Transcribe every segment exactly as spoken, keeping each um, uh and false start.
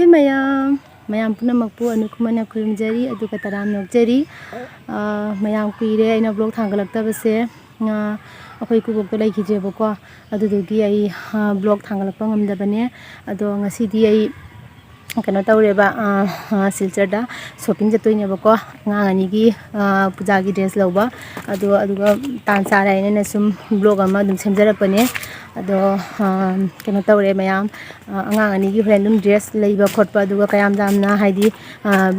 ꯃꯌꯥꯝ, ꯃꯌꯥꯝ ꯄꯨꯝꯅꯃꯛꯄꯨ ꯑꯅꯨ ꯈꯨꯃꯟꯅ ꯈꯨꯔꯨꯝꯖꯔꯤ, ꯑꯗꯨꯒ ꯇꯔꯥꯝ ꯅꯣꯛꯆꯔꯤ꯫ ꯑꯥ, ꯃꯌꯥꯝ ꯀꯨꯏꯔꯦ ꯑꯩꯅ vlog ꯊꯥꯡꯒꯠꯂꯛꯇꯕꯁꯦ꯫ ꯑꯥ, ꯑꯩꯈꯣꯏ ꯏꯀꯨꯕꯣꯛꯇꯣ ꯂꯩꯈꯤꯗ꯭ꯔꯦꯕꯀꯣ, ꯑꯗꯨꯗꯨꯒꯤ ꯑꯩ, ꯑꯥ, vlog ꯊꯥꯡꯒꯠꯂꯛꯄ ꯉꯝꯗꯕꯅꯦ꯫ ꯑꯗꯣ ꯉꯁꯤꯗꯤ ꯑꯩ ꯀꯩꯅꯣ ꯇꯧꯔꯦꯕ, ꯑꯥ, ꯑꯥ, ꯁꯤꯜꯆꯔꯗ shopping ꯆꯠꯇꯣꯏꯅꯦꯕꯀꯣ꯫ ꯑꯉꯥꯡ ꯑꯅꯤꯒꯤ, ꯑꯥ, ꯄꯨꯖꯥꯒꯤ dress ꯂꯧꯕ꯫ ꯑꯗꯣ ꯑꯗꯨꯒ ꯇꯥꯟ ꯆꯥꯔꯦ ꯍꯥꯏꯅ ꯑꯩꯅ ꯁꯨꯝ vlog ꯑꯃ ꯑꯗꯨꯝ ꯁꯦꯝꯖꯔꯛꯄꯅꯦ꯫ ꯑꯗꯣ, ꯑꯥ, ꯀꯩꯅꯣ ꯇꯧꯔꯦ ꯃꯌꯥꯝ, ꯑꯥ, ꯑꯉꯥꯡ ꯑꯅꯤꯒꯤ ꯍꯣꯔꯦꯟ ꯑꯗꯨꯝ dress ꯂꯩꯕ ꯈꯣꯠꯄ, ꯑꯗꯨꯒ ꯀꯌꯥꯝ ꯌꯥꯝꯅ ꯍꯥꯏꯗꯤ, ꯑꯥ,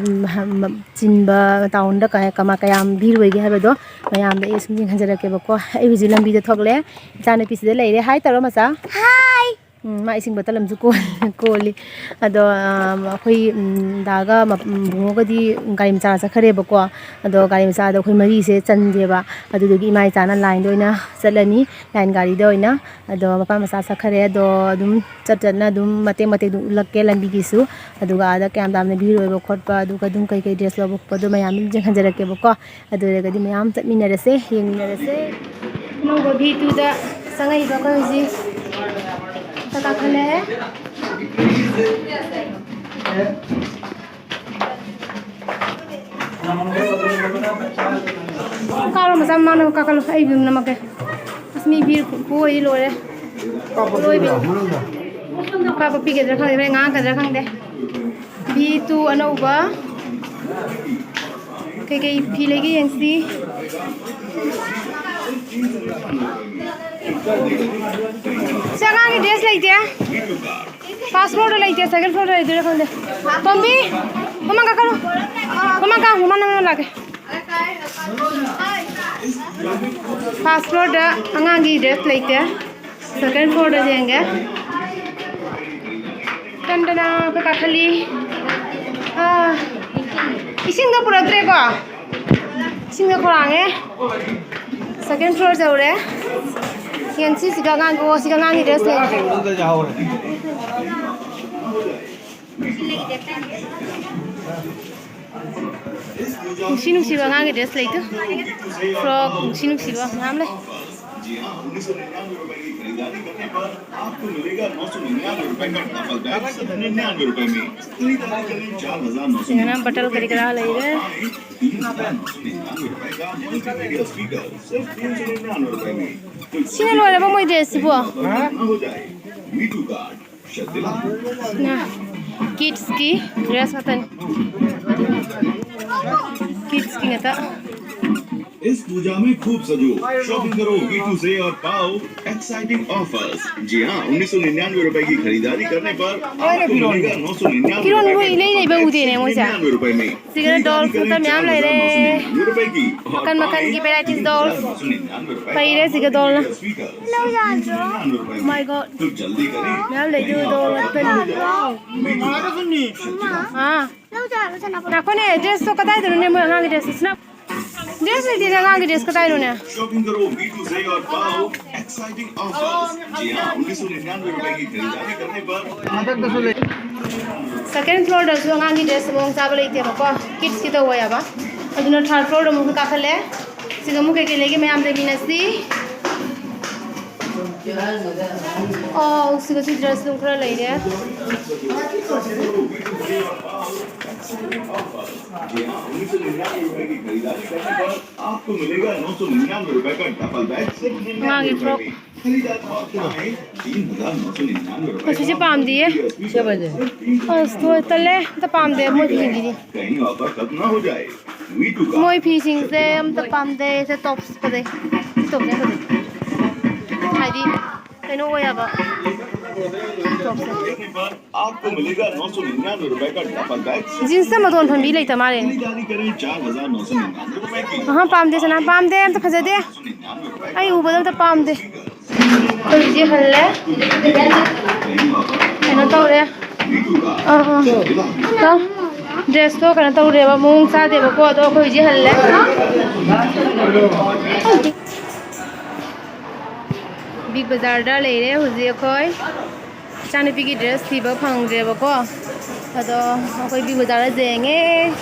ꯆꯤꯟꯕ townꯗ ꯀꯌꯥ-, ꯀꯃꯥ-, ꯀꯌꯥꯝ ꯚꯤꯔ ꯑꯣꯏꯒꯦ ꯍꯥꯏꯕꯗꯣ ꯃꯌꯥꯝꯗ ꯑꯩ ꯁꯨꯝ ꯌꯦꯡꯍꯟꯖꯔꯛꯀꯦꯕꯀꯣ꯫ ꯑꯩ ꯍꯧꯖꯤꯛ ꯂꯝꯕꯤꯗ ꯊꯣꯛꯂꯛꯑꯦ, ꯏꯆꯥꯅꯨꯄꯤꯁꯤꯗ ꯂꯩꯔꯦ꯫ Hi ꯇꯧꯔꯣ ꯃꯆꯥ꯫ Hi꯫ ꯎꯝ, ꯃꯥ ꯏꯁꯤꯡ bottle ꯑꯃꯁꯨ ꯀꯣꯜ-, ꯀꯣꯜꯂꯤ꯫ ꯑꯗꯣ, ꯑꯥ, ꯑꯩꯈꯣꯏ, ꯎꯝ, ꯗꯥꯒ ꯃ-, ꯎꯝ, ꯕꯨꯡꯉꯣꯒꯗꯤ ꯒꯥꯔꯤ ꯃꯆꯥ ꯆꯠꯈ꯭ꯔꯦꯕꯀꯣ꯫ ꯑꯗꯣ ꯒꯥꯔꯤ ꯃꯆꯥꯗꯣ ꯑꯩꯈꯣꯏ ꯃꯔꯤꯁꯦ ꯆꯟꯗꯦꯕ꯫ ꯑꯗꯨꯗꯨꯒꯤ ꯏꯃꯥ ꯏꯆꯥꯅ lineꯗ ꯑꯣꯏꯅ ꯆꯠꯂꯅꯤ, line ꯒꯥꯔꯤꯗ ꯑꯣꯏꯅ꯫ ꯑꯗꯣ ꯃꯄꯥ ꯃꯆꯥ ꯆꯠꯈ꯭ꯔꯦ꯫ ꯑꯗꯣ ꯑꯗꯨꯝ ꯆꯠ ꯆꯠꯅ ꯑꯗꯨꯝ ꯃꯇꯦꯛ ꯃꯇꯦꯛ ꯑꯗꯨꯝ ꯎꯠꯂꯛꯀꯦ ꯂꯝꯕꯤꯒꯤꯁꯨ꯫ ꯑꯗꯨꯒ ꯑꯥꯗ ꯀꯌꯥꯝ ꯌꯥꯝꯅ ꯚꯤꯔ ꯑꯣꯏꯕ ꯈꯣꯠꯄ, ꯑꯗꯨꯒ ꯑꯗꯨꯝ ꯀꯩꯀꯩ dress ꯂꯧꯕ ꯈꯣꯠꯄꯗꯣ ꯃꯌꯥꯝ ꯑꯗꯨꯝ ꯌꯦꯡꯍꯟꯖꯔꯛꯀꯦꯕꯀꯣ꯫ ꯑꯗꯨ ꯑꯣꯏꯔꯒꯗꯤ ꯃꯌꯥꯝ ꯆꯠꯃꯤꯟꯅꯔꯁꯦ, ꯌꯦꯡꯃꯤꯟꯅꯔꯁꯦ꯫ ꯑꯅꯧꯕ V twoꯗ ꯆꯪꯉꯛꯏꯕ ꯑꯩꯈꯣꯏ ꯍꯧꯖꯤꯛ꯫ ꯃꯊꯛ ꯀꯥꯈꯠꯂꯦ꯫ ꯀꯥꯔꯣ ꯃꯆꯥ, ꯃꯃꯥꯅ ꯀꯥꯈꯠꯂꯣ, ꯑꯩ ꯑꯗꯨꯝ ꯅꯝꯃꯛꯀꯦ꯫ ꯑꯁ, ꯃꯤ ꯚꯤꯔ ꯈꯨ-, ꯈꯨꯑꯣꯏꯗꯤ ꯂꯣꯏꯔꯦ꯫ ꯂꯣꯏꯕꯤ꯫ ꯀꯥꯞꯄ ꯄꯤꯒꯗ꯭ꯔꯥ ꯈꯪꯗꯦ, ꯍꯣꯔꯦꯟ ꯉꯥꯡꯉꯛꯀꯗ꯭ꯔꯥ ꯈꯪꯗꯦ꯫ V two ꯑꯅꯧꯕ꯫ ꯀꯩꯀꯩ ꯐꯤ ꯂꯩꯒꯦ ꯌꯦꯡꯁꯤ꯫ ꯁꯤ ꯑꯉꯥꯡꯒꯤ dress ꯂꯩꯇꯦ꯫ First floorꯗ ꯂꯩꯇꯦ, second floorꯗ ꯂꯩꯗꯣꯏꯔꯥ ꯈꯪꯗꯦ꯫ ꯇꯣꯝꯕꯤ, ꯃꯃꯥꯡ ꯀꯥꯈꯠꯂꯣ꯫ ꯃꯃꯥꯡ ꯀꯥ, ꯃꯃꯥꯡ ꯅꯪ ꯂꯥꯛꯀꯦ꯫ First floorꯗ ꯑꯉꯥꯡꯒꯤ dress ꯂꯩꯇꯦ꯫ Second floorꯗ ꯌꯦꯡꯒꯦ꯫ ꯇꯟꯗꯅ ꯑꯩꯈꯣꯏ ꯀꯥꯈꯠꯂꯤ꯫ ꯑꯥ, ꯏꯁꯤꯡꯒ ꯄꯨꯔꯛꯇ꯭ꯔꯦꯀꯣ? ꯏꯁꯤꯡꯒ ꯈꯧꯔꯥꯡꯉꯦ꯫ Second floor ꯌꯧꯔꯦ꯫ ꯌꯦꯡꯁꯤ ꯁꯤꯒ ꯑꯉꯥꯡꯒꯤ, ꯑꯣ, ꯁꯤꯒ ꯑꯉꯥꯡꯒꯤ dress ꯂꯩ꯫ ꯅꯨꯡꯁꯤ ꯅꯨꯡꯁꯤꯕ ꯑꯉꯥꯡꯒꯤ dress ꯂꯩꯇꯨ꯫ Frock ꯅꯨꯡꯁꯤ ꯅꯨꯡꯁꯤꯕ ꯃꯌꯥꯝ ꯂꯩ꯫ खरीदारी करने पर आपको मिलेगा नौ सौ निन्यानवे रुपए का डबल बैग सिर्फ निन्यानवे रुपए में। खरीदारी करें चार हजार नौ सौ निन्यानवे बटल करी करा ले रे। तीन हजार नौ सौ निन्यानवे रुपए का मल्टीमीडिया स्पीकर सिर्फ तीन सौ निन्यानवे रुपए में। तो ꯁꯤꯅ ꯂꯣꯏꯔꯕ ꯃꯣꯏ ꯗ꯭ꯔꯦꯁꯁꯤꯕꯣ? ना हो जाए। V two card. ꯅ, ꯀꯤꯗ꯭ꯁꯀꯤ ꯗ꯭ꯔꯦꯁ ꯉꯥꯛꯇꯅꯤ꯫ ꯀꯤꯗ꯭ꯁꯀꯤ ꯉꯥꯛꯇ꯫ इस पूजा में खूब सजो, शॉपिंग करो वीटू से और पाओ एक्साइटिंग ऑफर्स। जी हाँ, उन्नीस सौ निन्यानवे रुपए की खरीदारी करने पर आपको मिलेगा नौ सौ निन्यानवे ꯐꯤꯔꯣꯟꯕꯨ ꯏꯂꯩ ꯂꯩꯕ ꯎꯗꯦꯅꯦ ꯃꯣꯏꯁꯦ꯫ ꯅꯤꯟꯌꯥꯟꯕꯦ ꯔꯨꯄꯥꯏ ꯃꯤ꯫ ꯁꯤꯒꯅ ꯗꯣꯜꯁ ꯃꯇꯝ ꯌꯥꯝ ꯂꯩꯔꯦ꯫ ꯃꯈꯟ ꯃꯈꯟꯒꯤ ꯚꯦꯔꯥꯏꯇꯤꯁ ꯗꯣꯜꯁ꯫ ꯄꯩꯔꯦ ꯁꯤꯒ ꯗꯣꯜꯅ꯫ ꯂꯧ ꯌꯥꯗ꯭ꯔꯣ? My god. ꯃꯌꯥꯝ ꯂꯩꯗꯨ ꯗꯣꯜ ꯉꯥꯛꯇꯅꯤ꯫ ꯑꯥ꯫ ꯉꯥꯏꯈꯣꯅꯦ, ꯗ꯭ꯔꯦꯁꯇꯣ ꯀꯗꯥꯏꯗꯅꯣꯅꯦ ꯃꯣꯏ ꯑꯉꯥꯡꯒꯤ ꯗ꯭ꯔꯦꯁꯇꯣ? ꯁꯤꯅ ꯗ꯭ꯔꯦꯁ ꯂꯩꯇꯦꯅꯦ ꯑꯉꯥꯡꯒꯤ ꯗ꯭ꯔꯦꯁ ꯀꯗꯥꯏꯅꯣꯅꯦ? शॉपिंग करो वीटू से और पाओ एक्साइटिंग ऑफर्स। जी हाँ, उन्नीस सौ निन्यानवे रुपए की खरीदारी करने पर ꯃꯊꯛꯇꯁꯨ ꯂꯩ꯫ ꯁꯦꯀꯦꯟ ꯐ꯭ꯂꯣꯔꯗꯁꯨ ꯑꯉꯥꯡꯒꯤ ꯗ꯭ꯔꯦꯁ ꯃꯑꯣꯡ ꯆꯥꯕ ꯂꯩꯇꯦꯕꯀꯣ, ꯀꯤꯗ꯭ꯁꯀꯤ ꯇꯧꯕ ꯌꯥꯕ꯫ ꯑꯗꯨꯅ ꯊꯥꯔꯠ ꯐ꯭ꯂꯣꯔꯗ ꯑꯃꯨꯛ ꯀꯥꯈꯠꯂꯦ꯫ ꯁꯤꯗ ꯑꯃꯨꯛ ꯀꯩꯀꯩ ꯂꯩꯒꯦ ꯃꯌꯥꯝ ꯂꯩꯃꯤꯟꯅꯁꯤ꯫ ꯑꯣ, ꯁꯤꯗꯁꯨ ꯗ꯭ꯔꯦꯁ ꯑꯗꯨꯝ ꯈꯔ ꯂꯩꯔꯦ꯫ आपको मिलेगा नौ सौ निन्यानवे रुपए का डबल बैग सिर्फ निन्यानवे रुपए में। खरीदारी करने पर तीन हजार नौ सौ निन्यानवे रुपए का ꯃꯆꯨꯁꯦ ꯄꯥꯝꯗꯤꯌꯦ꯫ ꯑꯁ, ꯂꯣꯏ ꯇꯜꯂꯦ꯫ ꯑꯝꯇ ꯄꯥꯝꯗꯦ ꯃꯣꯏ ꯐꯤꯁꯤꯡꯁꯤꯗꯤ꯫ कहीं ऑफर खत्म ना हो जाए। वीटू का ꯃꯣꯏ ꯐꯤꯁꯤꯡꯁꯦ ꯑꯝꯇ ꯄꯥꯝꯗꯦ꯫ ꯁꯦ ꯇꯣꯞꯁ ꯐꯖꯩ꯫ ꯁꯤ ꯇꯣꯞꯁꯦ ꯐꯖꯩ꯫ ꯍꯥꯏꯗꯤ ꯀꯩꯅꯣ ꯑꯣꯏ ꯍꯥꯏꯕ꯫ ꯇꯣꯞꯁꯦ꯫ आपको मिलेगा नौ सौ निन्यानवे रुपए का डबल बैग। ꯖꯤꯟꯁꯇ ꯃꯇꯣꯟ ꯐꯟꯕꯤ ꯂꯩꯇ ꯃꯥꯜꯂꯦ꯫ खरीदारी करें चार हजार नौ सौ निन्यानवे रुपए की। ꯑꯍꯥ, ꯄꯥꯝꯗꯦ ꯁꯅꯥ, ꯄꯥꯝꯗꯦ, ꯑꯝꯇ ꯐꯖꯗꯦ꯫ ꯑꯩ ꯎꯕꯗ ꯑꯝꯇ ꯄꯥꯝꯗꯦ꯫ ꯑꯩꯈꯣꯏ ꯍꯧꯖꯤꯛ ꯍꯜꯂꯦ꯫ ꯀꯩꯅꯣ ꯇꯧꯔꯦ꯫ ꯑꯥ, ꯑꯥ꯫ ꯗ꯭ꯔꯦꯁꯇꯣ ꯀꯩꯅꯣ ꯇꯧꯔꯦꯕ, ꯃꯑꯣꯡ ꯆꯥꯗꯦꯕꯀꯣ, ꯑꯗꯣ ꯑꯩꯈꯣꯏ ꯍꯧꯖꯤꯛ ꯍꯜꯂꯦ꯫ ꯕꯤꯛ ꯕꯖꯥꯔꯗ ꯂꯩꯔꯦ ꯍꯧꯖꯤꯛ ꯑꯩꯈꯣꯏ꯫ ꯏꯆꯥꯅꯨꯄꯤꯒꯤ ꯗ꯭ꯔꯦꯁ ꯊꯤꯕ ꯐꯪꯗ꯭ꯔꯦꯕꯀꯣ, ꯑꯗꯣ ꯑꯩꯈꯣꯏ ꯕꯤꯛ ꯕꯖꯥꯔꯗ ꯌꯦꯡꯉꯦ꯫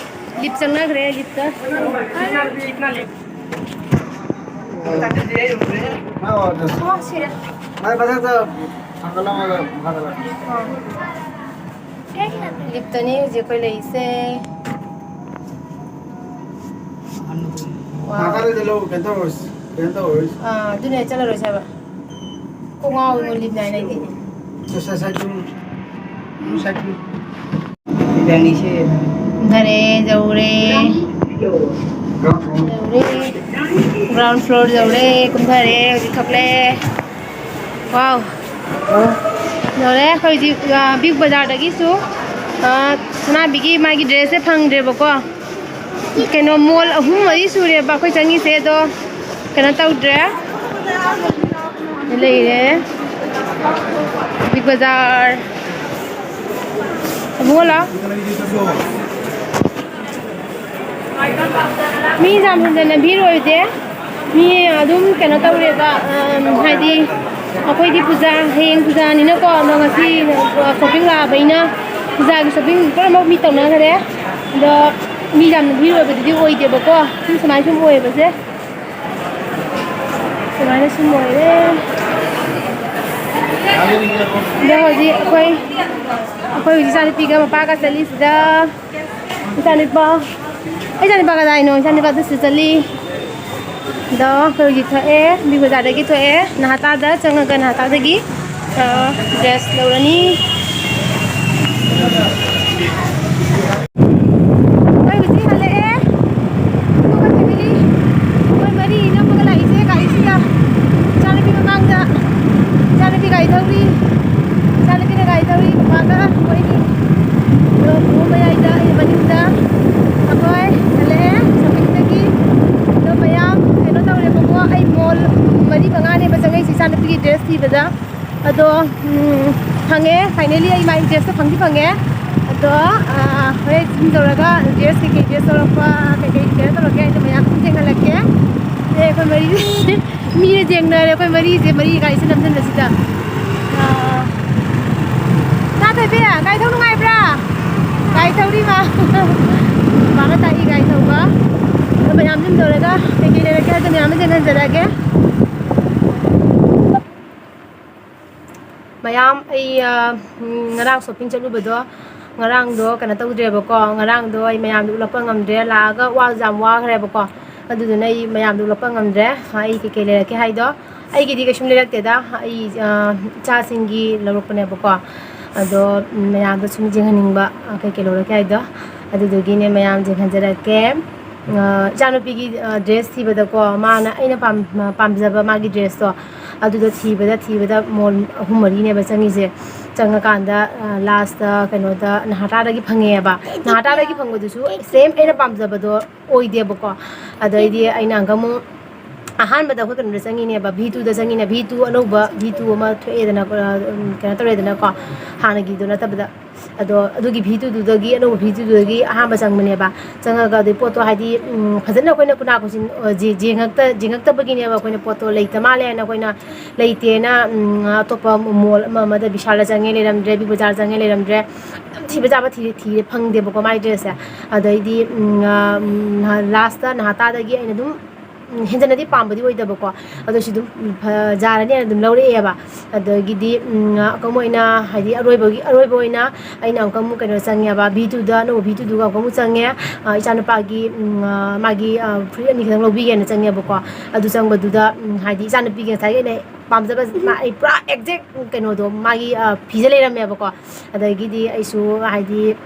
ꯂꯤꯞ ꯆꯪꯅꯈ꯭ꯔꯦ, ꯂꯤꯞꯇ꯫ ꯑꯣ, ꯁꯤꯔꯦ꯫ ꯚꯥꯏ, ꯃꯊꯛꯇ ꯊꯥꯡꯒꯠꯂꯝꯃꯒ ꯃꯈꯥꯗ ꯂꯥꯛꯑꯣ꯫ ꯂꯤꯞꯇꯅꯤ ꯍꯧꯖꯤꯛ ꯑꯩꯈꯣꯏ ꯂꯩꯔꯤꯁꯦ꯫ ꯋꯥꯎ꯫ ꯃꯈꯥꯗ ꯆꯠꯂꯣ, ꯀꯩꯅꯣ ꯇꯧꯔꯣꯏ, ꯀꯩꯅꯣ ꯇꯧꯔꯣꯏ꯫ ꯑꯥ, ꯑꯗꯨꯅꯦ ꯆꯠꯂꯔꯣꯏꯁꯦ ꯍꯥꯏꯕ꯫ ꯀꯣꯛ ꯉꯥꯎꯋꯤꯉꯣ ꯂꯤꯞ ꯅꯥꯏ ꯂꯩꯇꯦ꯫ ꯁꯦ, ꯁꯦ, ꯁꯦ, ꯁꯨꯝ, ꯁꯨꯝ ꯁꯥꯏꯠ ꯁꯨꯝ꯫ ꯏꯕꯥꯅꯤꯁꯦ꯫ ꯀꯨꯝꯊꯔꯦ, ꯌꯧꯔꯦ꯫ ꯌꯧꯔꯦ꯫ Ground floor ꯌꯧꯔꯦ, ꯀꯨꯝꯊꯔꯦ, ꯍꯧꯖꯤꯛ ꯊꯣꯛꯂꯛꯑꯦ꯫ Wow꯫ ꯌꯧꯔꯦ꯫ ꯑꯩꯈꯣꯏ ꯍꯧꯖꯤꯛ, ꯑ, ꯕꯤꯒ ꯕꯖꯥꯔꯗꯒꯤꯁꯨ, ꯑ, ꯁꯅꯥꯕꯤꯒꯤ ꯃꯥꯒꯤ dressꯁꯦ ꯐꯪꯗ꯭ꯔꯦꯕꯀꯣ꯫ ꯀꯩꯅꯣ, mall ꯑꯍꯨꯝ ꯃꯔꯤ ꯁꯨꯔꯦꯕ ꯑꯩꯈꯣꯏ ꯆꯪꯉꯤꯁꯦ, ꯑꯗꯣ ꯀꯩꯅꯣ ꯇꯧꯗ꯭ꯔꯦ꯫ ꯂꯩꯔꯦ꯫ ꯕꯤꯒ ꯕꯖꯥꯔ꯫ ꯑꯕꯨꯡꯉꯣ ꯂꯥꯎ꯫ ꯃꯤ ꯌꯥꯝ ꯍꯦꯟꯖꯟꯅ ꯚꯤꯔ ꯑꯣꯏꯗꯦ꯫ ꯃꯤ ꯑꯗꯨꯝ ꯀꯩꯅꯣ ꯇꯧꯔꯦꯕ, ꯑꯝ, ꯍꯥꯏꯗꯤ ꯑꯩꯈꯣꯏꯗꯤ ꯄꯨꯖꯥ, ꯍꯌꯦꯡ ꯄꯨꯖꯥꯅꯤꯅꯀꯣ, ꯑꯗꯣ ꯉꯁꯤ shopping ꯂꯥꯛꯑꯕꯅꯤꯅ ꯄꯨꯖꯥꯒꯤ shopping ꯄꯨꯝꯅꯃꯛ ꯃꯤ ꯇꯧꯅꯈ꯭ꯔꯦ꯫ ꯑꯗꯣ ꯃꯤ ꯌꯥꯝꯅ ꯚꯤꯔ ꯑꯣꯏꯕꯗꯨꯗꯤ ꯑꯣꯏꯗꯦꯕꯀꯣ, ꯁꯨꯝ ꯁꯨꯃꯥꯏꯅ ꯁꯨꯝ ꯑꯣꯏꯕꯁꯦ꯫ ꯁꯨꯃꯥꯏꯅ ꯁꯨꯝ ꯑꯣꯏꯔꯦ꯫ ꯑꯗꯣ ꯍꯧꯖꯤꯛ ꯑꯩꯈꯣꯏ, ꯑꯩꯈꯣꯏ ꯍꯧꯖꯤꯛ ꯏꯆꯥꯅꯨꯄꯤꯒ ꯃꯄꯥꯒ ꯆꯠꯂꯤꯁꯤꯗ꯫ ꯏꯆꯥꯅꯨꯄꯥ, ꯑꯩ ꯏꯆꯥꯅꯨꯄꯥ ꯀꯗꯥꯏꯅꯣ? ꯏꯆꯥꯅꯨꯄꯥ ꯑꯗꯨꯁꯨ ꯆꯠꯂꯤ꯫ ꯑꯗꯣ ꯑꯩꯈꯣꯏ ꯍꯧꯖꯤꯛ ꯊꯣꯛꯑꯦ, ꯕꯤꯒ ꯕꯖꯥꯔꯗꯒꯤ ꯊꯣꯛꯑꯦ꯫ ꯅꯍꯥꯇꯥꯗ ꯆꯪꯉꯒ ꯅꯍꯥꯇꯥꯗꯒꯤ, ꯑ, dress ꯂꯧꯔꯅꯤ꯫ ꯑꯩꯈꯣꯏ ꯍꯧꯖꯤꯛ ꯍꯜꯂꯛꯑꯦ꯫ ꯑꯗꯨꯒ family, ꯑꯩꯈꯣꯏ ꯃꯔꯤ ꯅꯝꯃꯒ ꯂꯥꯛꯏꯁꯦ ꯒꯥꯔꯤꯁꯤꯗ꯫ ꯏꯆꯥꯅꯨꯄꯤ ꯃꯃꯥꯡꯗ, ꯏꯆꯥꯅꯨꯄꯤ ꯒꯥꯔꯤ ꯊꯧꯔꯤ, ꯏꯆꯥꯅꯨꯄꯤꯅ ꯒꯥꯔꯤ ꯊꯧꯔꯤ, ꯃꯄꯥꯒ ꯃꯣꯏꯅꯤ꯫ ꯑꯗꯣ ꯄꯨ ꯃꯌꯥꯏꯗ, ꯑꯩ ꯃꯅꯤꯡꯗ꯫ ꯑꯩꯈꯣꯏ ꯍꯜꯂꯛꯑꯦ shoppingꯗꯒꯤ꯫ ꯑꯗꯣ ꯃꯌꯥꯝ ꯀꯩꯅꯣ ꯇꯧꯔꯦꯕꯀꯣ, ꯑꯩ mall ꯃꯔꯤ ꯃꯉꯥꯅꯦꯕ ꯆꯪꯉꯛꯏꯁꯦ ꯏꯆꯥꯅꯨꯄꯤꯒꯤ dress ꯊꯤꯕꯗ꯫ ꯑꯗꯣ, ꯎꯝ, ꯐꯪꯉꯦ꯫ Finally ꯑꯩ ꯃꯥꯏ dressꯇꯣ ꯐꯪꯗꯤ ꯐꯪꯉꯦ꯫ ꯑꯗꯣ, ꯑꯥ, ꯍꯣꯔꯦꯟ zoom ꯇꯧꯔꯒ dress ꯀꯩꯀꯩ dress ꯂꯧꯔꯛꯄ, ꯀꯩꯀꯩ ꯀꯩꯅꯣ ꯇꯧꯔꯛꯀꯦ ꯍꯥꯏꯗꯣ ꯃꯌꯥꯝ ꯑꯗꯨꯝ ꯊꯦꯡꯅꯍꯜꯂꯛꯀꯦ꯫ ꯑꯦ, ꯑꯩꯈꯣꯏ ꯃꯔꯤ, ꯃꯤꯅ ꯌꯦꯡꯅꯔꯦ ꯑꯩꯈꯣꯏ ꯃꯔꯤꯁꯦ, ꯃꯔꯤ ꯒꯥꯔꯤꯁꯦ ꯅꯝꯁꯤꯟꯕꯁꯤꯗ꯫ ꯑꯥ, ꯇꯥ ꯊꯣꯏꯕꯤ, ꯒꯥꯔꯤ ꯊꯧ ꯅꯨꯡꯉꯥꯏꯕ꯭ꯔꯥ? ꯒꯥꯔꯤ ꯊꯧꯔꯤ ꯃꯥ꯫ ꯃꯥꯒ ꯇꯥꯛꯏ ꯒꯥꯔꯤ ꯊꯧꯕ꯫ ꯑꯗꯣ ꯃꯌꯥꯝ zoom ꯇꯧꯔꯒ ꯀꯩꯀꯩ ꯂꯩꯔꯛꯀꯦ ꯍꯥꯏꯗꯣ ꯃꯌꯥꯝ ꯑꯃ ꯊꯦꯡꯅꯍꯟꯖꯔꯛꯑꯒꯦ꯫ ꯃꯌꯥꯝ, ꯑꯩ, ꯑ, ꯎꯝ, ꯉꯔꯥꯡ shopping ꯆꯠꯂꯨꯕꯗꯣ, ꯉꯔꯥꯡꯗꯣ ꯀꯩꯅꯣ ꯇꯧꯗ꯭ꯔꯦꯕꯀꯣ, ꯉꯔꯥꯡꯗꯣ ꯑꯩ ꯃꯌꯥꯝꯗꯣ ꯎꯠꯂꯛꯄ ꯉꯝꯗ꯭ꯔꯦ, ꯂꯥꯛꯑꯒ ꯋꯥꯁꯨ ꯌꯥꯝ ꯋꯥꯈ꯭ꯔꯦꯕꯀꯣ, ꯑꯗꯨꯗꯨꯅ ꯑꯩ ꯃꯌꯥꯝꯗꯣ ꯎꯠꯂꯛꯄ ꯉꯝꯗ꯭ꯔꯦ꯫ ꯑꯩ ꯀꯩꯀꯩ ꯂꯩꯔꯛꯀꯦ ꯍꯥꯏꯗꯣ, ꯑꯩꯒꯤꯗꯤ ꯀꯩꯁꯨꯝ ꯂꯩꯔꯛꯇꯦꯗ, ꯑꯩ, ꯑ, ꯏꯆꯥꯁꯤꯡꯒꯤ ꯂꯧꯔꯛꯄꯅꯦꯕꯀꯣ, ꯑꯗꯣ, ꯎꯝ, ꯃꯌꯥꯝꯗꯣ ꯁꯨꯝ ꯌꯦꯡꯍꯟꯅꯤꯡꯕ, ꯑ, ꯀꯩꯀꯩ ꯂꯧꯔꯛꯀꯦ ꯍꯥꯏꯗꯣ, ꯑꯗꯨꯗꯨꯒꯤꯅꯦ ꯃꯌꯥꯝ ꯌꯦꯡꯍꯟꯖꯔꯛꯀꯦ꯫ ꯑ, ꯏꯆꯥꯅꯨꯄꯤꯒꯤ, ꯑ, dress ꯊꯤꯕꯗꯀꯣ, ꯃꯥꯅ, ꯑꯩꯅ ꯄꯥꯝ-, ꯄꯥꯝꯖꯕ ꯃꯥꯒꯤ dressꯇꯣ, ꯑꯗꯨꯗꯣ ꯊꯤꯕꯗ, ꯊꯤꯕꯗ mall ꯑꯍꯨꯝ ꯃꯔꯤꯅꯦꯕ ꯆꯪꯉꯤꯁꯦ꯫ ꯆꯪꯉꯀꯥꯟꯗ, ꯑ, lastꯇ ꯀꯩꯅꯣꯗ ꯅꯍꯥꯇꯥꯗꯒꯤ ꯐꯪꯉꯛꯑꯦꯕ꯫ ꯅꯍꯥꯇꯥꯗꯒꯤ ꯐꯪꯕꯗꯨꯁꯨ same ꯑꯩꯅ ꯄꯥꯝꯖꯕꯗꯣ ꯑꯣꯏꯗꯦꯕꯀꯣ꯫ ꯑꯗꯩꯗꯤ ꯑꯩꯅ ꯑꯃꯨꯛꯀ ꯑꯃꯨꯛ ꯑꯍꯥꯟꯕꯗ ꯑꯩꯈꯣꯏ ꯀꯩꯅꯣꯗ ꯆꯪꯉꯤꯅꯦꯕ, V twoꯗ ꯆꯪꯉꯤꯅꯦ, V two ꯑꯅꯧꯕ V two ꯑꯃ ꯊꯣꯛꯑꯦꯗꯅ, ꯑ, ꯀꯩꯅꯣ ꯇꯧꯔꯦꯗꯅꯀꯣ, ꯍꯥꯟꯅꯒꯤꯗꯣ ꯅꯠꯇꯕꯗ꯫ ꯑꯗꯣ ꯑꯗꯨꯒꯤ V twoꯗꯨꯗꯒꯤ, ꯑꯅꯧꯕ V twoꯗꯨꯗꯒꯤ ꯑꯍꯥꯟꯕ ꯆꯪꯕꯅꯦꯕ꯫ ꯆꯪꯉꯒ ꯑꯗꯨꯒꯤ ꯄꯣꯠꯇꯣ ꯍꯥꯏꯗꯤ, ꯎꯝ, ꯐꯖꯅ ꯑꯩꯈꯣꯏꯅ ꯈꯨꯅꯥ ꯈꯨꯠꯁꯤꯟ, ꯑ, ꯌꯦ-, ꯌꯦꯡꯉꯛꯇ-, ꯌꯦꯡꯉꯛꯇꯕꯒꯤꯅꯦꯕ, ꯑꯩꯈꯣꯏꯅ ꯄꯣꯠꯇꯣ ꯂꯩꯇ ꯃꯥꯜꯂꯦꯅ ꯑꯩꯈꯣꯏꯅ ꯂꯩꯇꯦꯅ, ꯎꯝ, ꯑꯇꯣꯞꯄ mall ꯑꯃ ꯑꯃꯗ, ꯕꯤꯁꯥꯜꯗ ꯆꯪꯉꯦ, ꯂꯩꯔꯝꯗ꯭ꯔꯦ, ꯕꯤꯒ ꯕꯖꯥꯔ ꯆꯪꯉꯦ, ꯂꯩꯔꯝꯗ꯭ꯔꯦ, ꯑꯗꯨꯝ ꯊꯤꯕ ꯌꯥꯕ ꯊꯤꯔꯦ, ꯊꯤꯔꯦ, ꯐꯪꯗꯦꯕꯀꯣ ꯃꯥꯏ dressꯁꯦ꯫ ꯑꯗꯩꯗꯤ, ꯎꯝ, ꯑ, ꯎꯝ, ꯅꯍꯥꯟ lastꯇ ꯅꯍꯥꯇꯥꯗꯒꯤ ꯑꯩꯅ ꯑꯗꯨꯝ ꯎꯝ, ꯍꯦꯟꯖꯟꯅꯗꯤ ꯄꯥꯝꯕꯗꯤ ꯑꯣꯏꯗꯕꯀꯣ, ꯑꯗꯣ ꯁꯤ ꯑꯗꯨꯝ, ꯎꯝ, ꯐ-, ꯌꯥꯔꯅꯤꯅ ꯑꯗꯨꯝ ꯂꯧꯔꯛꯑꯦꯕ꯫ ꯑꯗꯒꯤꯗꯤ, ꯎꯝ, ꯑ, ꯑꯃꯨꯛꯀ ꯑꯃꯨꯛ ꯑꯩꯅ, ꯍꯥꯏꯗꯤ, ꯑꯔꯣꯏꯕꯒꯤ, ꯑꯔꯣꯏꯕ ꯑꯣꯏꯅ ꯑꯩꯅ ꯑꯃꯨꯛꯀ ꯑꯃꯨꯛ ꯀꯩꯅꯣ ꯆꯪꯉꯦꯕ, V twoꯗ, ꯑꯅꯧꯕ V twoꯗꯨꯒ ꯑꯃꯨꯛꯀ ꯑꯃꯨꯛ ꯆꯪꯉꯦ꯫ ꯑ, ꯏꯆꯥꯅꯨꯄꯥꯒꯤ, ꯎꯝ, ꯑ, ꯃꯥꯒꯤ, ꯑ, ꯐꯨꯔꯤꯠ ꯑꯅꯤ ꯈꯛꯇꯪ ꯂꯧꯕꯤꯒꯦꯅ ꯆꯪꯉꯦꯕꯀꯣ꯫ ꯑꯗꯨ ꯆꯪꯕꯗꯨꯗ, ꯎꯝ, ꯍꯥꯏꯗꯤ, ꯏꯆꯥꯅꯨꯄꯤꯒꯤ ꯉꯁꯥꯏꯒꯤ ꯑꯩꯅ ꯄꯥꯝꯖꯕ, ꯃꯥ-, ꯑꯩ ꯄꯨꯔꯥ exact ꯀꯩꯅꯣꯗꯣ, ꯃꯥꯒꯤ, ꯑ, ꯐꯤꯁꯦ ꯂꯩꯔꯝꯃꯦꯕꯀꯣ꯫ ꯑꯗꯒꯤꯗꯤ ꯑꯩꯁꯨ, ꯍꯥꯏꯗꯤ,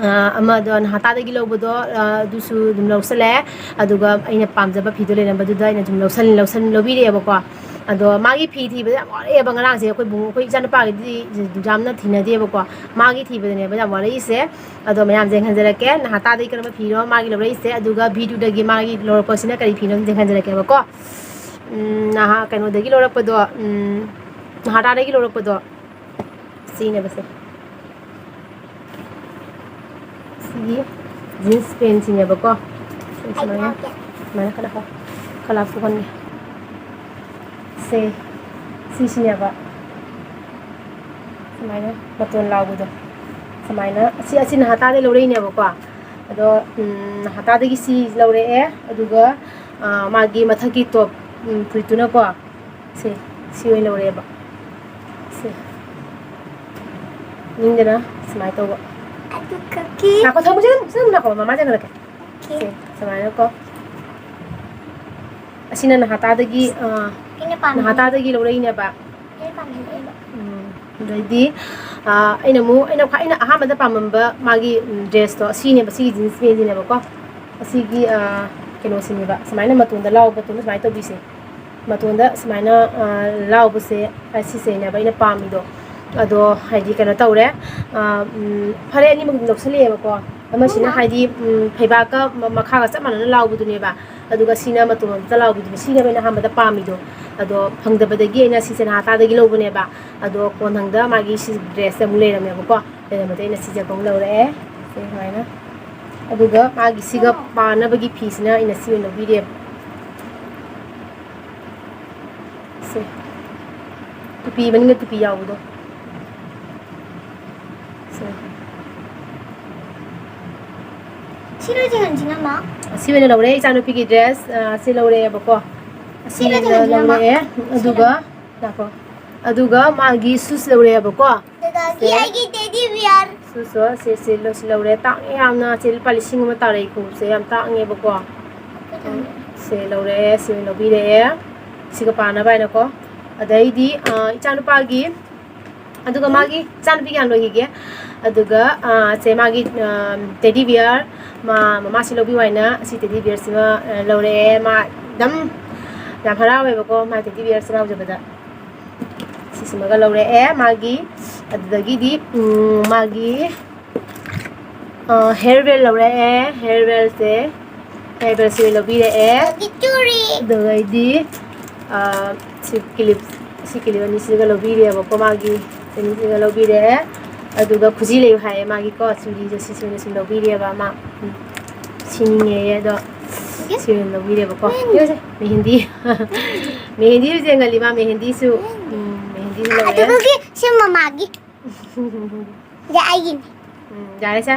ꯑ, ꯑꯃꯗꯣ ꯅꯍꯥꯇꯥꯗꯒꯤ ꯂꯧꯕꯗꯣ, ꯑ, ꯑꯗꯨꯁꯨ ꯑꯗꯨꯝ ꯂꯧꯁꯜꯂꯦ꯫ ꯑꯗꯨꯒ ꯑꯩꯅ ꯄꯥꯝꯖꯕ ꯐꯤꯗꯣ ꯂꯩꯔꯝꯕꯗꯨꯗ ꯑꯩꯅ ꯑꯗꯨꯝ ꯂꯧꯁꯜ-, ꯂꯧꯁꯜ-, ꯂꯧꯕꯤꯔꯛꯑꯦꯕꯀꯣ꯫ ꯑꯗꯣ ꯃꯥꯒꯤ ꯐꯤ ꯊꯤꯕꯗ ꯌꯥꯝ ꯋꯥꯔꯛꯑꯦꯕ ꯉꯔꯥꯡꯁꯦ꯫ ꯑꯩꯈꯣꯏ ꯕꯨꯡ-, ꯑꯩꯈꯣꯏ ꯏꯆꯥꯅꯨꯄꯥꯒꯤꯗꯤ ꯌꯥꯝꯅ ꯊꯤꯅꯗꯦꯕꯀꯣ꯫ ꯃꯥꯒꯤ ꯊꯤꯕꯗꯅꯦꯕ ꯌꯥꯝ ꯋꯥꯔꯛꯏꯁꯦ꯫ ꯑꯗꯣ ꯃꯌꯥꯝ ꯌꯦꯡꯍꯟꯖꯔꯛꯀꯦ꯫ ꯅꯍꯥꯇꯥꯗꯒꯤ ꯀꯔꯝꯕ ꯐꯤꯅꯣ ꯃꯥꯒꯤ ꯂꯧꯔꯛꯏꯁꯦ, ꯑꯗꯨꯒ V twoꯗꯒꯤ ꯃꯥꯒꯤ ꯂꯧꯔꯛꯄꯁꯤꯅ ꯀꯔꯤ ꯐꯤꯅꯣ ꯌꯦꯡꯍꯟꯖꯔꯛꯀꯦꯕꯀꯣ꯫ ꯎꯝ, ꯅꯍꯥ-, ꯀꯩꯅꯣꯗꯒꯤ ꯂꯧꯔꯛꯄꯗꯣ, ꯎꯝ, ꯅꯍꯥꯇꯥꯗꯒꯤ ꯂꯧꯔꯛꯄꯗꯣ꯫ ꯁꯤꯅꯦꯕꯁꯦ꯫ ꯁꯤꯒꯤ jeans pantꯁꯤꯅꯦꯕꯀꯣ꯫ ꯁꯤ ꯁꯨꯃꯥꯏꯅ, ꯁꯨꯃꯥꯏꯅ ꯈꯔ ꯍꯥꯞ-, ꯈꯔ ꯂꯥꯞꯊꯣꯛꯍꯟꯒꯦ꯫ ꯁꯦ, ꯁꯤꯁꯤꯅꯦꯕ꯫ ꯁꯨꯃꯥꯏꯅ ꯃꯇꯣꯟ ꯂꯥꯎꯕꯗꯣ꯫ ꯁꯨꯃꯥꯏꯅ, ꯑꯁꯤ, ꯑꯁꯤ ꯅꯍꯥꯇꯥꯗꯩ ꯂꯧꯔꯛꯏꯅꯦꯕꯀꯣ꯫ ꯑꯗꯣ, ꯎꯝ, ꯅꯍꯥꯇꯥꯗꯒꯤ ꯁꯤ ꯂꯧꯔꯛꯑꯦ꯫ ꯑꯗꯨꯒ, ꯑ, ꯃꯥꯒꯤ ꯃꯊꯛꯀꯤ top, ꯎꯝ, ꯐꯨꯔꯤꯠꯇꯨꯅꯀꯣ꯫ ꯁꯦ, ꯁꯤ ꯑꯣꯏꯅ ꯂꯧꯔꯛꯑꯦꯕ꯫ ꯁꯦ, ꯅꯤꯡꯗꯅ ꯁꯨꯃꯥꯏꯅ ꯇꯧꯕ꯫ ꯑꯗꯨꯒꯒꯤ ꯉꯥꯏꯈꯣ, ꯊꯝꯃꯨꯁꯦ, ꯑꯗꯨꯝ, ꯁꯤ ꯑꯗꯨꯝ ꯉꯥꯏꯈꯣ, ꯃꯃꯥ ꯆꯪꯍꯜꯂꯛꯀꯦ꯫ Okay. ꯁꯦ, ꯁꯨꯃꯥꯏꯅꯀꯣ꯫ ꯑꯁꯤꯅ ꯅꯍꯥꯇꯥꯗꯒꯤ, ꯑꯥ, ꯑꯩꯅ ꯄꯥꯝꯃꯤ ꯅꯍꯥꯇꯥꯗꯒꯤ ꯂꯧꯔꯛꯏꯅꯦꯕ꯫ ꯑꯩꯅ ꯄꯥꯝꯃꯤ ꯂꯩꯕ ꯎꯝ, ꯑꯗꯩꯗꯤ, ꯑꯥ, ꯑꯩꯅ ꯑꯃꯨꯛ, ꯑꯩꯅ ꯈ꯭ꯋꯥꯏ, ꯑꯩꯅ ꯑꯍꯥꯟꯕꯗ ꯄꯥꯝꯃꯝꯕ ꯃꯥꯒꯤ, ꯎꯝ, dressꯇꯣ, ꯑꯁꯤꯅꯦꯕ, ꯁꯤꯒꯤ jeans pantꯁꯤꯅꯦꯕꯀꯣ꯫ ꯑꯁꯤꯒꯤ, ꯑꯥ, ꯀꯩꯅꯣꯁꯤꯅꯦꯕ, ꯁꯨꯃꯥꯏꯅ ꯃꯇꯣꯟꯗ ꯂꯥꯎꯕ, ꯃꯇꯣꯟꯗ ꯁꯨꯃꯥꯏꯅ ꯇꯧꯕꯤꯁꯦ꯫ ꯃꯇꯣꯟꯗ ꯁꯨꯃꯥꯏꯅ, ꯑꯥ, ꯂꯥꯎꯕꯁꯦ, ꯑꯁꯤꯁꯤꯅꯦꯕ ꯑꯩꯅ ꯄꯥꯝꯃꯤꯗꯣ꯫ ꯑꯗꯣ ꯍꯥꯏꯗꯤ ꯀꯩꯅꯣ ꯇꯧꯔꯦ, ꯑꯥ, ꯎꯝ, ꯐꯔꯦ, ꯑꯅꯤꯃꯛ ꯑꯗꯨꯝ ꯂꯧꯁꯜꯂꯛꯑꯦꯕꯀꯣ꯫ ꯑꯃꯁꯤꯅ ꯍꯥꯏꯗꯤ, ꯎꯝ, ꯐꯩꯕꯥꯛꯀ ꯃ-, ꯃꯈꯥꯒ ꯆꯞ ꯃꯥꯟꯅꯅ ꯂꯥꯎꯕꯗꯨꯅꯦꯕ꯫ ꯑꯗꯨꯒ ꯁꯤꯅ ꯃꯇꯣꯟ ꯑꯝꯇ ꯂꯥꯎꯕꯤꯗꯨꯅꯦ꯫ ꯁꯤꯅꯦꯕ ꯑꯩꯅ ꯑꯍꯥꯟꯕꯗ ꯄꯥꯝꯃꯤꯗꯣ꯫ ꯑꯗꯣ ꯐꯪꯗꯕꯗꯒꯤ ꯑꯩꯅ ꯁꯤꯁꯦ ꯅꯍꯥꯇꯥꯗꯒꯤ ꯂꯧꯕꯅꯦꯕ꯫ ꯑꯗꯣ ꯀꯣꯟꯊꯪꯗ ꯃꯥꯒꯤ ꯁꯤ dressꯁꯦ ꯑꯃꯨꯛ ꯂꯩꯔꯝꯃꯦꯕꯀꯣ꯫ ꯂꯩꯔꯝꯕꯗꯒꯤ ꯑꯩꯅ ꯁꯤꯁꯦ ꯑꯃꯨꯛ ꯂꯧꯔꯛꯑꯦ꯫ ꯁꯤ ꯁꯨꯃꯥꯏꯅ꯫ ꯑꯗꯨꯒ ꯃꯥꯒꯤ ꯁꯤꯒ ꯄꯥꯅꯕꯒꯤ ꯐꯤꯁꯤꯅ ꯑꯩꯅ ꯁꯤ ꯑꯣꯏꯅ ꯂꯧꯕꯤꯔꯦꯕ꯫ ꯁꯦ꯫ ꯇꯨꯄꯤ, ꯃꯅꯤꯡꯗ ꯇꯨꯄꯤ ꯌꯥꯎꯕꯗꯣ꯫ ꯁꯦ꯫ ꯁꯤꯔꯣ ꯆꯦ ꯍꯟꯁꯤꯅ ꯃꯥ ꯑꯁꯤ ꯑꯣꯏꯅ ꯂꯧꯔꯦ, ꯏꯆꯥꯅꯨꯄꯤꯒꯤ dress, ꯑ, ꯁꯤ ꯂꯧꯔꯛꯑꯦꯕꯀꯣ꯫ ꯑꯁꯤ ꯁꯤꯅ ꯑꯣꯏꯅ ꯀꯩꯅꯣꯅꯦꯕ? ꯂꯧꯔꯛꯑꯦ꯫ ꯑꯗꯨꯒ, ꯉꯥꯏꯈꯣ꯫ ꯑꯗꯨꯒ ꯃꯥꯒꯤ shoes ꯂꯧꯔꯛꯑꯦꯕꯀꯣ꯫ ꯗꯗꯥꯒꯤ ꯁꯦ꯫ ꯑꯩꯒꯤ teddy bear Shoes ꯁꯦ, ꯁꯤ ꯂꯧ-, ꯁꯤ ꯂꯧꯔꯦ꯫ ꯇꯥꯡꯉꯦ ꯌꯥꯝꯅ꯫ ꯁꯤ ꯂꯨꯄꯥ ꯂꯤꯁꯤꯡ ꯑꯃ ꯇꯥꯔꯛꯏ ꯈꯣꯡꯎꯞꯁꯦ꯫ ꯌꯥꯝ ꯇꯥꯡꯉꯦꯕꯀꯣ꯫ ꯁꯦ ꯂꯧꯔꯛꯑꯦ, ꯁꯤ ꯑꯣꯏꯅ ꯂꯧꯕꯤꯔꯛꯑꯦ꯫ ꯁꯤꯒ ꯄꯥꯅꯕ ꯍꯥꯏꯅꯀꯣ꯫ ꯑꯗꯩꯗꯤ, ꯑ, ꯏꯆꯥꯅꯨꯄꯥꯒꯤ, ꯑꯗꯨꯒ ꯃꯥꯒꯤ, ꯏꯆꯥꯅꯨꯄꯤꯒꯤ ꯍꯥꯟꯅ ꯂꯣꯏꯈꯤꯒꯦ꯫ ꯑꯗꯨꯒ, ꯑ, ꯁꯦ ꯃꯥꯒꯤ, ꯑ, teddy bear, ꯃꯥ, ꯃꯃꯥꯁꯤ ꯂꯧꯕꯤꯌꯨ ꯍꯥꯏꯅ ꯁꯤ teddy bearꯁꯤꯃ, ꯑ, ꯂꯧꯔꯛꯑꯦ꯫ ꯃꯥ ꯑꯗꯨꯝ ꯌꯥꯝ ꯍꯔꯥꯎꯋꯦꯕꯀꯣ, ꯃꯥ teddy bearꯁꯤ ꯃꯥ ꯎꯖꯕꯗ꯫ ꯁꯤꯁꯤꯃꯒ ꯂꯧꯔꯛꯑꯦ ꯃꯥꯒꯤ꯫ ꯑꯗꯨꯗꯒꯤꯗꯤ, ꯎꯝ, ꯃꯥꯒꯤ, ꯑ, hair band ꯂꯧꯔꯛꯑꯦ꯫ Hair bandꯁꯦ, hair bandꯁꯦ ꯂꯧꯕꯤꯔꯛꯑꯦ꯫ ꯒꯤꯇꯨꯔꯤ ꯑꯗꯨꯗꯩꯗꯤ, ꯑ, ꯁꯤ clip, ꯁꯤ clip ꯑꯅꯤꯁꯤꯒ ꯂꯧꯕꯤꯔꯦꯕꯀꯣ ꯃꯥꯒꯤ꯫ ꯑꯅꯤꯁꯤꯒ ꯂꯧꯕꯤꯔꯛꯑꯦ꯫ ꯑꯗꯨꯒ ꯈꯨꯖꯤ ꯂꯩꯌꯨ ꯍꯥꯏꯌꯦ ꯃꯥꯒꯤꯀꯣ꯫ ꯆꯨꯔꯤꯁꯦ ꯁꯤꯁꯨ ꯑꯣꯏꯅ ꯁꯨꯝ ꯂꯧꯕꯤꯔꯦꯕ ꯃꯥ꯫ ꯎꯝ, ꯁꯤꯅꯤꯡꯉꯦꯌꯦ ꯑꯗꯣ꯫ ꯁꯤ ꯑꯣꯏꯅ ꯂꯧꯕꯤꯔꯦꯕꯀꯣ꯫ ꯌꯦꯡꯉꯨꯁꯦ, ꯃꯦꯍꯦꯟꯗꯤ꯫ ꯃꯦꯍꯦꯟꯗꯤ ꯍꯧꯖꯤꯛ ꯌꯦꯡꯍꯜꯂꯤ ꯃꯥ, ꯃꯦꯍꯦꯟꯗꯤꯁꯨ꯫ ꯎꯝ, ꯃꯦꯍꯦꯟꯗꯤꯁꯨ ꯂꯧꯔꯦ꯫ ꯑꯗꯨꯒꯤ ꯁꯤ ꯃꯃꯥꯒꯤ ꯑꯗ ꯑꯩꯒꯤꯅꯤ ꯎꯝ, ꯌꯥꯔꯦ ꯁꯦ꯫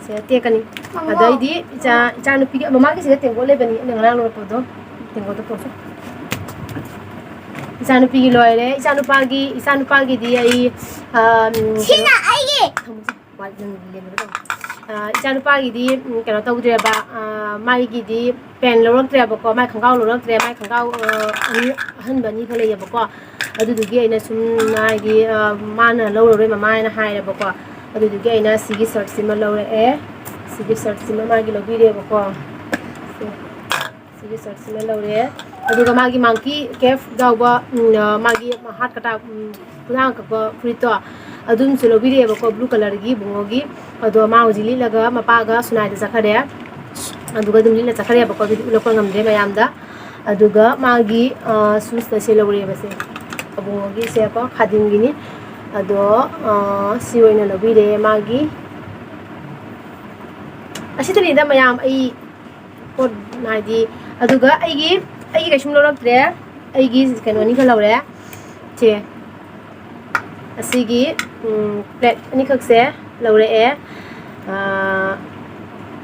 ꯁꯦ ꯇꯦꯛꯀꯅꯤ꯫ ꯃꯃꯥ꯫ ꯑꯗꯩꯗꯤ ꯏꯆꯥ, ꯏꯆꯥ ꯅꯨꯄꯤꯒꯤ ꯃꯃꯥꯒꯤꯁꯤꯒ ꯇꯦꯡꯀꯣꯠ ꯂꯩꯕꯅꯤ, ꯑꯩꯅ ꯉꯔꯥꯡ ꯂꯧꯔꯛꯄꯗꯣ꯫ ꯇꯦꯡꯀꯣꯠꯇꯣ ꯄꯨꯔꯛꯑꯣ꯫ ꯏꯆꯥꯅꯨꯄꯤꯒꯤ ꯂꯣꯏꯔꯦ꯫ ꯏꯆꯥꯅꯨꯄꯥꯒꯤ, ꯏꯆꯥꯅꯨꯄꯥꯒꯤꯗꯤ ꯑꯩ, ꯑꯝ, ꯀꯩꯅꯣ, ꯁꯤꯅ ꯑꯩꯒꯤ꯫ ꯊꯝꯃꯨꯁꯦ꯫ ꯋꯥ-, ꯅꯪ ꯂꯦꯝꯕꯗꯣ ꯇꯧ꯫ ꯑ, ꯏꯆꯥꯅꯨꯄꯥꯒꯤꯗꯤ, ꯎꯝ, ꯀꯩꯅꯣ ꯇꯧꯗ꯭ꯔꯦꯕ, ꯑ, ꯃꯥꯒꯤꯗꯤ ꯄꯦꯟ ꯂꯧꯔꯛꯇ꯭ꯔꯦꯕꯀꯣ, ꯃꯥꯏ ꯈꯣꯡꯒ꯭ꯔꯥꯎ ꯂꯧꯔꯛꯇ꯭ꯔꯦ, ꯃꯥꯏ ꯈꯣꯡꯒ꯭ꯔꯥꯎ, ꯑ, ꯑꯅꯤ, ꯑꯍꯟꯕ ꯑꯅꯤꯈꯛ ꯂꯩꯌꯦꯕꯀꯣ꯫ ꯑꯗꯨꯗꯨꯒꯤ ꯑꯩꯅ ꯁꯨꯝ ꯍꯥꯏꯗꯤ, ꯑ, ꯃꯥꯅ ꯂꯧꯔꯔꯣꯏ ꯃꯃꯥ ꯍꯥꯏꯅ ꯍꯥꯏꯔꯦꯕꯀꯣ꯫ ꯑꯗꯨꯗꯨꯒꯤ ꯑꯩꯅ ꯁꯤꯒꯤ ꯁꯔꯠꯁꯤꯃ ꯂꯧꯔꯛꯑꯦ꯫ ꯁꯤꯒꯤ ꯁꯔꯠꯁꯤꯃ ꯃꯥꯒꯤ ꯂꯧꯕꯤꯔꯦꯕꯀꯣ꯫ ꯁꯦ꯫ ꯁꯤꯒꯤ ꯁꯔꯠꯁꯤꯃ ꯂꯧꯔꯦ꯫ ꯑꯗꯨꯒ ꯃꯥꯒꯤ ꯃꯪꯀꯤ ꯀꯦꯞ ꯌꯥꯎꯕ, ꯎꯝ, ꯑ, ꯃꯥꯒꯤ ꯍꯥꯔꯠ ꯀꯇꯥ, ꯎꯝ, ꯈꯨꯗꯥꯡ ꯀꯛꯄ ꯐꯨꯔꯤꯠꯇꯣ ꯑꯗꯨꯝꯁꯨ ꯂꯧꯕꯤꯔꯛꯑꯦꯕꯀꯣ, ꯕ꯭ꯂꯨ ꯀꯂꯔꯒꯤ ꯏꯕꯨꯡꯉꯣꯒꯤ꯫ ꯑꯗꯣ ꯃꯥ ꯍꯧꯖꯤꯛ ꯂꯤꯠꯂꯒ ꯃꯄꯥꯒ ꯁꯨꯅꯥꯏꯗ ꯆꯠꯈꯔꯦ꯫ ꯑꯗꯨꯒ ꯑꯗꯨꯝ ꯂꯤꯠꯂ ꯆꯠꯈ꯭ꯔꯦꯕꯀꯣ, ꯑꯗꯨꯗꯤ ꯎꯠꯂꯛꯄ ꯉꯝꯗ꯭ꯔꯦ ꯃꯌꯥꯝꯗ꯫ ꯑꯗꯨꯒ ꯃꯥꯒꯤ, ꯑ, ꯁꯨꯁꯇ ꯁꯦ ꯂꯧꯔꯛꯑꯦꯕꯁꯦ, ꯑꯕꯨꯡꯉꯣꯒꯤꯁꯦꯀꯣ, ꯈꯥꯗꯤꯝꯒꯤꯅꯤ꯫ ꯑꯗꯣ, ꯑ, ꯁꯤ ꯑꯣꯏꯅ ꯂꯧꯕꯤꯔꯦ ꯃꯥꯒꯤ꯫ ꯑꯁꯤꯗꯅꯤꯗ ꯃꯌꯥꯝ ꯑꯩ ꯄꯣꯠ ꯍꯥꯏꯗꯤ, ꯑꯗꯨꯒ ꯑꯩꯒꯤ, ꯑꯩꯒꯤ ꯀꯩꯁꯨꯝ ꯂꯧꯔꯛꯇ꯭ꯔꯦ꯫ ꯑꯩꯒꯤ ꯀꯩꯅꯣ ꯑꯅꯤꯈꯛ ꯂꯧꯔꯦ꯫ ꯁꯦ, ꯑꯁꯤꯒꯤ, ꯎꯝ, ꯄ꯭ꯂꯦꯠ ꯑꯅꯤꯈꯛꯁꯦ ꯂꯧꯔꯛꯑꯦ꯫ ꯑꯥ,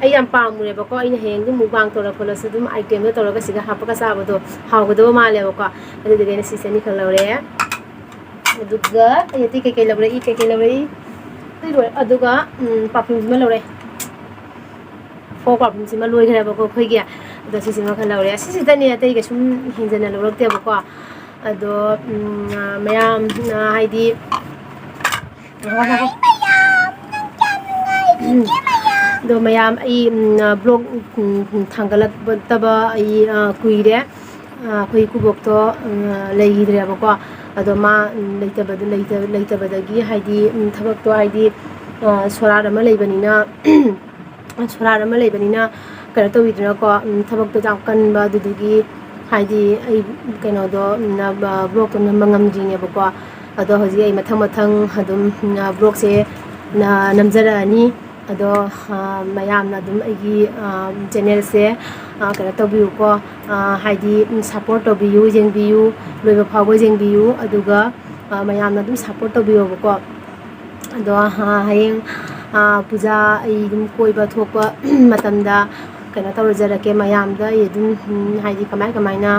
ꯑꯩ ꯌꯥꯝ ꯄꯥꯝꯃꯨꯔꯦꯕꯀꯣ꯫ ꯑꯩꯅ ꯍꯌꯦꯡꯗꯤ ꯃꯨꯛꯕꯥꯡ ꯇꯧꯔ ꯈꯣꯠꯂꯁꯨ ꯑꯗꯨꯝ ꯑꯥꯏꯇꯦꯝꯗꯣ ꯇꯧꯔꯒ ꯁꯤꯗ ꯍꯥꯞꯄꯒ ꯆꯥꯕꯗꯣ ꯍꯥꯎꯒꯗꯕ ꯃꯥꯜꯂꯦꯕꯀꯣ꯫ ꯑꯗꯨꯗꯨꯒꯤ ꯑꯩꯅ ꯁꯤꯁꯦ ꯑꯅꯤꯈꯛ ꯂꯧꯔꯛꯑꯦ꯫ ꯑꯗꯨꯒ ꯑꯩ ꯑꯇꯩ ꯀꯩꯀꯩ ꯂꯧꯔꯛꯏ, ꯀꯩꯀꯩ ꯂꯧꯔꯛꯏ? ꯑꯇꯩ ꯂꯣꯏꯔꯦ꯫ ꯑꯗꯨꯒ, ꯎꯝ, ꯄꯥꯔꯐ꯭ꯌꯨꯝꯁꯤꯃ ꯂꯧꯔꯛꯑꯦ꯫ ꯐꯣꯔ ꯄꯥꯔꯐ꯭ꯌꯨꯝꯁꯤꯃ ꯂꯣꯏꯈ꯭ꯔꯦꯕꯀꯣ ꯑꯩꯈꯣꯏꯒꯤ꯫ ꯑꯗꯣ ꯁꯤꯁꯤꯃ ꯈꯔ ꯂꯧꯔꯦ꯫ ꯑꯁꯤꯁꯤꯗꯅꯦ, ꯑꯇꯩ ꯀꯩꯁꯨꯝ ꯍꯦꯟꯖꯟꯅ ꯂꯧꯔꯛꯇꯦꯕꯀꯣ꯫ ꯑꯗꯣ, ꯎꯝ, ꯃꯌꯥꯝ, ꯍꯥꯏꯗꯤ, ꯑꯗꯣ ꯃꯌꯥꯝ, ꯑꯩ, ꯎꯝ, ꯕ꯭ꯂꯣꯛ, ꯎꯝ, ꯊꯥꯡꯒꯠꯂꯛꯇꯕ ꯑꯩ, ꯑ, ꯀꯨꯏꯔꯦ꯫ ꯑ, ꯑꯩꯈꯣꯏ ꯏꯀꯨꯕꯣꯛꯇꯣ, ꯎꯝ, ꯂꯩꯈꯤꯗ꯭ꯔꯦꯕꯀꯣ꯫ ꯑꯗꯣ ꯃꯥ, ꯎꯝ, ꯂꯩꯇꯕꯗ-, ꯂꯩꯇ-, ꯂꯩꯇꯕꯗꯒꯤ, ꯍꯥꯏꯗꯤ, ꯎꯝ, ꯊꯕꯛꯇꯣ, ꯍꯥꯏꯗꯤ, ꯑ, ꯁꯣꯔꯥꯠ ꯑꯃ ꯂꯩꯕꯅꯤꯅ, ꯁꯣꯔꯥꯠ ꯑꯃ ꯂꯩꯕꯅꯤꯅ ꯀꯩꯅꯣ ꯇꯧꯕꯤꯗꯅꯀꯣ, ꯎꯝ, ꯊꯕꯛꯇꯣ ꯌꯥꯝ ꯀꯟꯕ, ꯑꯗꯨꯗꯨꯒꯤ ꯍꯥꯏꯗꯤ ꯑꯩ ꯀꯩꯅꯣꯗꯣ, ꯎꯝ, ꯕ꯭ꯂꯣꯛꯇꯣ ꯅꯝꯕ ꯉꯝꯗ꯭ꯔꯤꯅꯦꯕꯀꯣ꯫ ꯑꯗꯣ ꯍꯧꯖꯤꯛ ꯑꯩ ꯃꯊꯪ ꯃꯊꯪ ꯑꯗꯨꯝ, ꯎꯝ, ꯕ꯭ꯂꯣꯛꯁꯦ ꯅ-, ꯅꯝꯖꯔꯛꯑꯅꯤ꯫ ꯑꯗꯣ, ꯑ, ꯃꯌꯥꯝꯅ ꯑꯗꯨꯝ ꯑꯩꯒꯤ, ꯑ, ꯆꯦꯅꯦꯜꯁꯦ, ꯑ, ꯀꯩꯅꯣ ꯇꯧꯕꯤꯌꯨꯀꯣ, ꯑ, ꯍꯥꯏꯗꯤ, ꯎꯝ, ꯁꯞꯄꯣꯔꯠ ꯇꯧꯕꯤꯌꯨ, ꯌꯦꯡꯕꯤꯌꯨ, ꯂꯣꯏꯕ ꯐꯥꯎꯕ ꯌꯦꯡꯕꯤꯌꯨ꯫ ꯑꯗꯨꯒ, ꯑ, ꯃꯌꯥꯝꯅ ꯑꯗꯨꯝ ꯁꯞꯄꯣꯔꯠ ꯇꯧꯕꯤꯌꯣꯕꯀꯣ꯫ ꯑꯗꯣ, ꯑ, ꯍꯌꯦꯡ, ꯑ, ꯄꯨꯖꯥ ꯑꯩ ꯑꯗꯨꯝ ꯀꯣꯏꯕ ꯊꯣꯛꯄ ꯃꯇꯝꯗ ꯀꯩꯅꯣ ꯇꯧꯖꯔꯛꯀꯦ, ꯃꯌꯥꯝꯗ ꯑꯩ ꯑꯗꯨꯝ, ꯎꯝ, ꯍꯥꯏꯗꯤ ꯀꯃꯥꯏ ꯀꯃꯥꯏꯅ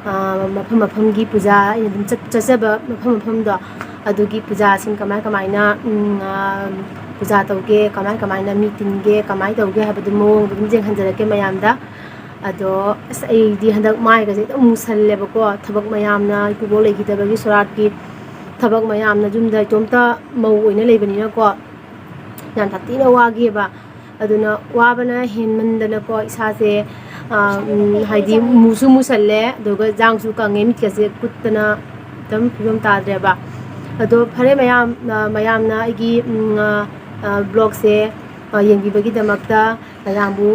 ꯃꯐꯝ ꯃꯐꯝꯒꯤ ꯄꯨꯖꯥ, ꯑꯩꯅ ꯑꯗꯨꯝ ꯆꯠꯆꯕ ꯃꯐꯝ ꯃꯐꯝꯗꯣ, ꯑꯗꯨꯒꯤ ꯄꯨꯖꯥꯁꯤꯡ ꯀꯃꯥꯏ ꯀꯃꯥꯏꯅ ꯄꯨꯖꯥ ꯇꯧꯒꯦ, ꯀꯃꯥꯏ ꯀꯃꯥꯏꯅ ꯃꯤ ꯇꯤꯟꯒꯦ, ꯀꯃꯥꯏꯅ ꯇꯧꯒꯦ ꯍꯥꯏꯕꯗꯨ ꯃꯑꯣꯡꯗ ꯑꯗꯨꯝ ꯌꯦꯡꯍꯟꯖꯔꯛꯀꯦ ꯃꯌꯥꯝꯗ꯫ ꯑꯗꯣ ꯑꯁ, ꯑꯩꯗꯤ ꯍꯟꯗꯛ ꯃꯥꯏꯒꯁꯦ ꯑꯗꯨꯝ ꯃꯨꯁꯜꯂꯦꯕꯀꯣ, ꯊꯕꯛ ꯃꯌꯥꯝꯅ, ꯏꯀꯨꯕꯣꯛ ꯂꯩꯈꯤꯗꯕꯒꯤ ꯁꯣꯔꯥꯠꯀꯤ ꯊꯕꯛ ꯃꯌꯥꯝꯅ ꯌꯨꯝꯗ ꯏꯇꯣꯝꯇ ꯃꯧ ꯑꯣꯏꯅ ꯂꯩꯕꯅꯤꯅꯀꯣ, ꯌꯥꯝ ꯁꯥꯊꯤꯅ ꯋꯥꯈꯤꯑꯕ꯫ ꯑꯗꯨꯅ ꯋꯥꯕꯅ ꯍꯦꯟꯃꯟꯗꯅꯀꯣ ꯏꯁꯥꯁꯦ, ꯍꯥꯏꯗꯤ ꯃꯨꯁꯨ ꯃꯨꯁꯜꯂꯦ, ꯑꯗꯨꯒ ꯌꯥꯡꯁꯨ ꯀꯪꯉꯦ, ꯃꯤꯠꯀꯁꯦ ꯀꯨꯠꯇꯅ ꯑꯗꯨꯝ ꯐꯤꯕꯝ ꯇꯥꯗ꯭ꯔꯦꯕ꯫ ꯑꯗꯣ ꯐꯔꯦ ꯃꯌꯥꯝ, ꯃꯌꯥꯝꯅ ꯑꯩꯒꯤ ꯕ꯭ꯂꯣꯛꯁꯦ ꯌꯦꯡꯕꯤꯕꯒꯤꯗꯃꯛꯇ ꯃꯌꯥꯝꯕꯨ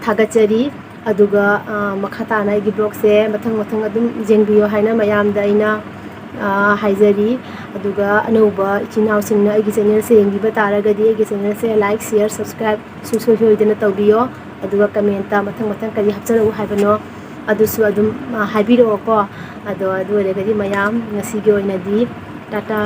ꯊꯥꯒꯠꯆꯔꯤ꯫ ꯑꯗꯨꯒ ꯃꯈꯥ ꯇꯥꯅ ꯑꯩꯒꯤ ꯕ꯭ꯂꯣꯛꯁꯦ ꯃꯊꯪ ꯃꯊꯪ ꯑꯗꯨꯝ ꯌꯦꯡꯕꯤꯌꯣ ꯍꯥꯏꯅ ꯃꯌꯥꯝꯗ ꯑꯩꯅ ꯍꯥꯏꯖꯔꯤ꯫ ꯑꯗꯨꯒ ꯑꯅꯧꯕ ꯏꯆꯤꯟ ꯏꯅꯥꯎꯁꯤꯡꯅ ꯑꯩꯒꯤ ꯆꯦꯅꯦꯜꯁꯦ ꯌꯦꯡꯕꯤꯕ ꯇꯥꯔꯒꯗꯤ ꯑꯩꯒꯤ ꯆꯦꯅꯦꯜꯁꯦ ꯂꯥꯏꯛ, ꯁꯤꯌꯔ, ꯁꯕꯁꯀ꯭ꯔꯥꯏꯕ ꯁꯨꯡꯁꯣꯏ ꯁꯣꯏꯗꯅ ꯇꯧꯕꯤꯌꯣ꯫ ꯑꯗꯨꯒ ꯀꯃꯦꯟꯇ ꯃꯊꯪ ꯃꯊꯪ ꯀꯔꯤ ꯍꯥꯞꯆꯔꯛꯎ ꯍꯥꯏꯕꯅꯣ ꯑꯗꯨꯁꯨ ꯑꯗꯨꯝ ꯍꯥꯏꯕꯤꯔꯛꯑꯣꯀꯣ꯫ ꯑꯗꯣ ꯑꯗꯨ ꯑꯣꯏꯔꯒꯗꯤ ꯃꯌꯥꯝ ꯉꯁꯤꯒꯤ ꯑꯣꯏꯅꯗꯤ ꯇꯥꯇꯥ꯫